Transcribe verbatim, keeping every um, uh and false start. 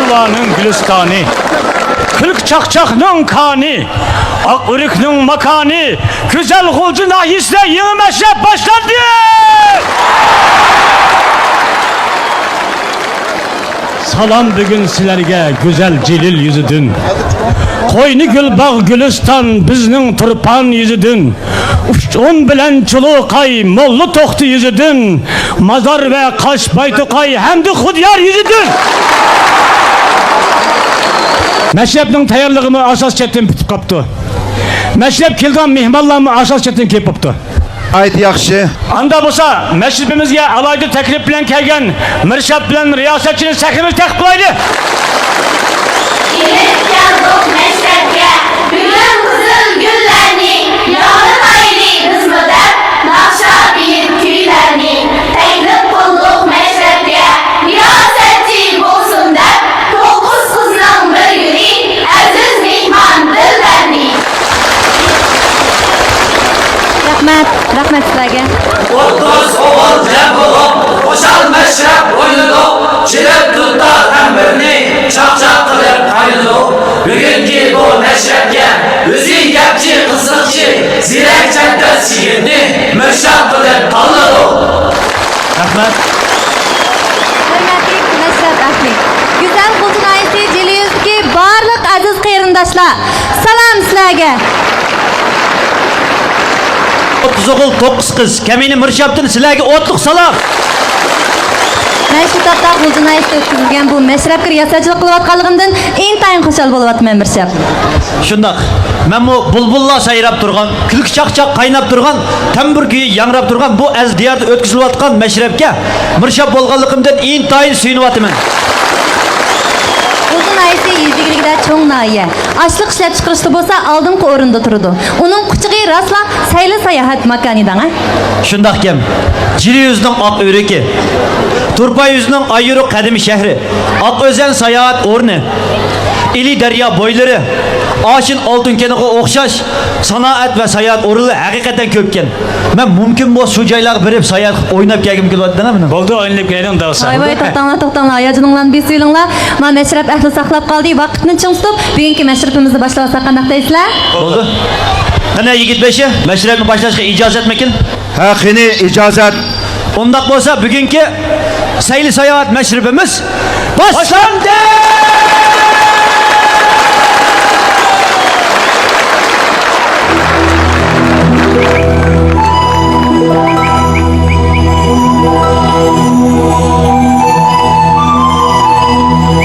ئۇلارنىڭ گۈلىستانى، كۈلكە چاقچاقنىڭ كانى، ئاق ئۆرۈكنىڭ ماكانى، گۈزەل غۇلجا ناھىيەسىدە يېڭى مەشرەپ باشلاندى! سالام بۈگۈن سىلەرگە گۈزەل جېلىل يۈزىدىن. قوينى گۈل باغ گۈلىستان بىزنىڭ تۇرپان يۈزىدىن. ئۇچقۇن بىلەن چۇلۇقاي، موللا توختى يۈزىدىن، مازار ۋە قاش بايتوقاي ھەمدە خۇديار يۈزىدىن. مەشرەپنىڭ تەييارلىقىمۇ ئاساس چەتتىن پۈتۈپ قاپتۇ. مەشرەپ كېلىدىغان مېھمانلارمۇ ئاساس چەتتىن كېلىپ قاپتۇ. ناھايىتى ياخشى. ئاندا بولسا، مەشرىپىمىزگە ئالاھىدە تەكلىپ بىلەن كەلگەن مىرشات بىلەن رىياسەتچىنى سەھنىمىزگە تەقدىم قىلايلى. كېلىپ كەلدۇق مەشرەپكە، بۈگۈن قىزىل گۈللەرنى، ياڭرىتايلى بىزمۇ دەپ، ناخشا بىلەن كۈيلەرنى تەكلىپ قىلدۇق مەشرەپكە، رىياسەتچى بولسۇن دەپ، توققۇز قىزنىڭ بىر گۈلى، ئەزىز مېھمان دىلبەرنى. رەھمەت، رەھمەت سىلەرگە. ئوتتۇز ئوغۇل جەم بولۇپ، خۇشال مەشرەپ ئوينىدۇق. چېلىپ دۇتار تەمبۇرنى چاقچاق قىلىپ قاينىدۇق. بۈگۈنكى بۇ مەشرەپكە ئۆزى گەپچى، قىزىقچى، زېرەك چەبدەس يىگىتنى مىرشات قىلىپ تاللىدۇق. رەھمەت. ھۆرمەتلىك مەشرەپ ئەھلى، گۈزەل غۇلجا ناھىيەسى جىلى يۈزىدىكى بارلىق ئەزىز قېرىنداشلار، سالام سىلەرگە! ئوتتۇز ئوغۇل، توققۇز قىز، كەمىنە مىرشاتتىن سىلەرگە ئوتلۇق سالام! مەن شۇ تاپتا غۇلجا ناھىيەسىدە ئۆتكۈزۈلگەن بۇ مەشرەپكە رىياسەتچىلىك قىلىۋاتقانلىقىمدىن ئىنتايىن خۇشال بولۇۋاتىمەن، مىرشات. شۇنداق. مەنمۇ بۇلبۇللار سايراپ تۇرغان، كۈلكە چاقچاق قايناپ تۇرغان، تەمبۇر كۈيى ياڭراپ تۇرغان بۇ ئەزىز دىياردا ئۆتكۈزۈلۈۋاتقان مەشرەپكە مىرشات بولغانلىقىمدىن ئىنتايىن سۆيۈنۈۋاتىمەن. غۇلجا ناھىيەسى يېزا ئىگىلىكىدە چوڭ ناھىيە. ئاشلىق ئىشلەپچىقىرىشتا بولسا ئالدىنقى ئورۇندا تۇرىدۇ. ئۇنىڭ قۇچىقى راسلا سەيلە ساياھەت ماكانى دەڭە. شۇنداقكەن، جىلى يۈزىنىڭ ئاق ئۆرۈكى، تۇرپان يۈزىنىڭ ئايرۇق قەدىمىي شەھىرى، ئاق ئۆزەن ساياھەت ئورنى، ئىلى دەريا بويلىرى، ئاشىن ئالتۇن كېنىغا ئوخشاش سانائەت ۋە ساياھەت ئورۇنلىرى ھەقىقەتەن كۆپكەن. مەن مۇمكىن بولسا شۇ جايلارغا بېرىپ ساياھەت قىلىپ ئويناپ كەلگۈم كېلىۋاتىدۇ، مېنىڭ. بولدى، ئوينىلىپ كەلدىڭ دەۋسە. ۋاي ۋاي، توختاڭلار، توختاڭلار، ھاياجىنىڭلارنى بېسىۋېلىڭلار. ما مەشرەپ ئەھلى ساقلاپ قالدى، ۋاقىتنى چىڭ تۇتۇپ، بۈگۈنكى مەشرىپىمىزنى باشلىۋالساق قانداق دەيسىلەر؟ بولدى. قېنى، يىگىت بېشى، مەشرەپنى باشلاشقا ئىجازەتمىكىن؟ ھە، قېنى، ئىجازەت. ئۇنداق بولسا، بۈگۈنكى سەيلە ساياھەت مەشرىپىمىز باشلاندى!